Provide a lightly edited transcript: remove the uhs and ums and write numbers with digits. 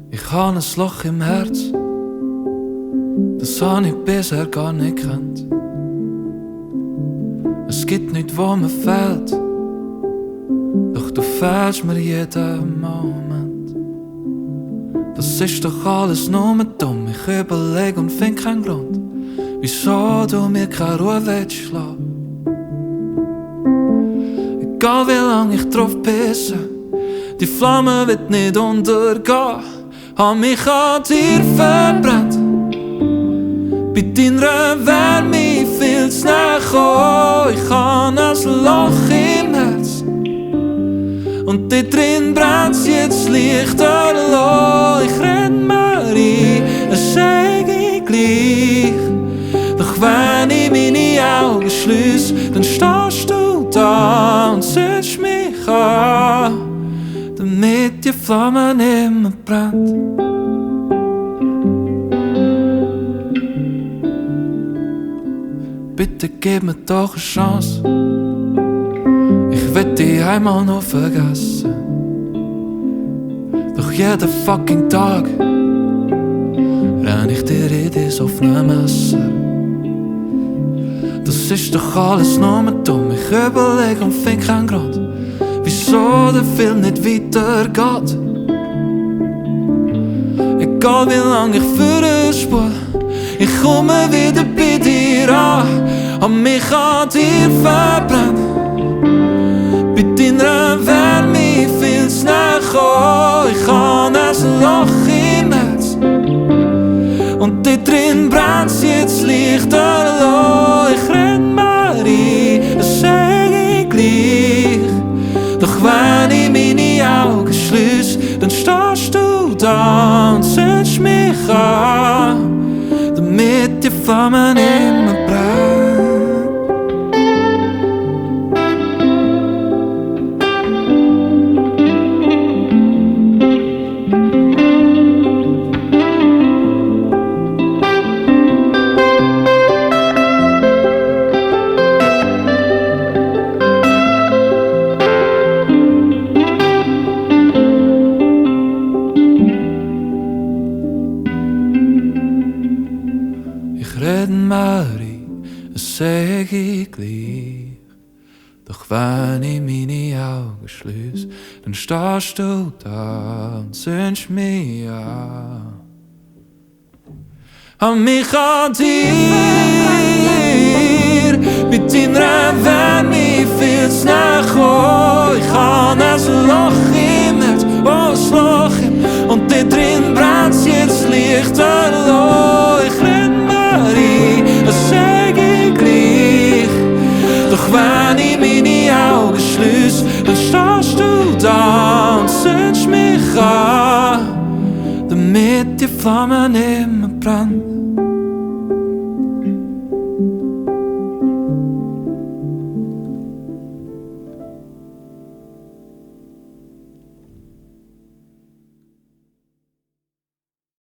Ich habe ein Loch im Herz, das habe ich bisher gar nicht gekannt. Es gibt nichts, wo mir fehlt, doch du fehlst mir jeden Moment. Das ist doch alles nur dumm, ich überlege und finde keinen Grund, wieso du mir keine Ruhe willst schlafen. Egal wie lang ich drauf pisse, die Flamme wird nicht untergehen. Hab mich an dir verbrannt, bei deiner Wärme viel zu nah gekommen. Ich habe ein Loch im Herz und dort drin brennt's jetzt lichterloh. Ich renn mir ein, es sei gleich, doch wenn ich meine Augen schliess, dann stehst du da und zündest mich an, damit die Flamme nicht mehr brennt. Bitte gib mir doch eine Chance, ich will dich einmal noch vergessen. Doch jeden fucking Tag renn ich dir in das offene Messer. Das ist doch alles nur dumm, ich überlege und find keinen Grund, wieso der Film nicht weitergeht. Egal wie lang ich führe spur, ich komme wieder bei dir an. Hab mich an dir verbrannt, bei deiner Wärme viel zu nah gekommen. Ich habe ein Loch im Herz und dort drin brennt's jetzt lichterloh. Ich renn mir ein, es sei gleich, doch wenn ich meine Augen schliess, dann stehst du da und zündest mich an, damit die Flamme nicht mehr brennt. Sag ich gleich, doch wenn ich meine Augen schliess, dann stehst du da und zündest mich an. Hab mich an dir, mit deiner Wärme viel zu nah gekommen. Ich hab ein Loch im Herz, oh ein Loch im, und dort drin brennt's jetzt lichterloh. Ich renn mir ein, es sag ich gleich, doch wenn ich meine Augen schliess, dann stehst du da und zündest mich an, damit die Flamme nicht mehr brennt.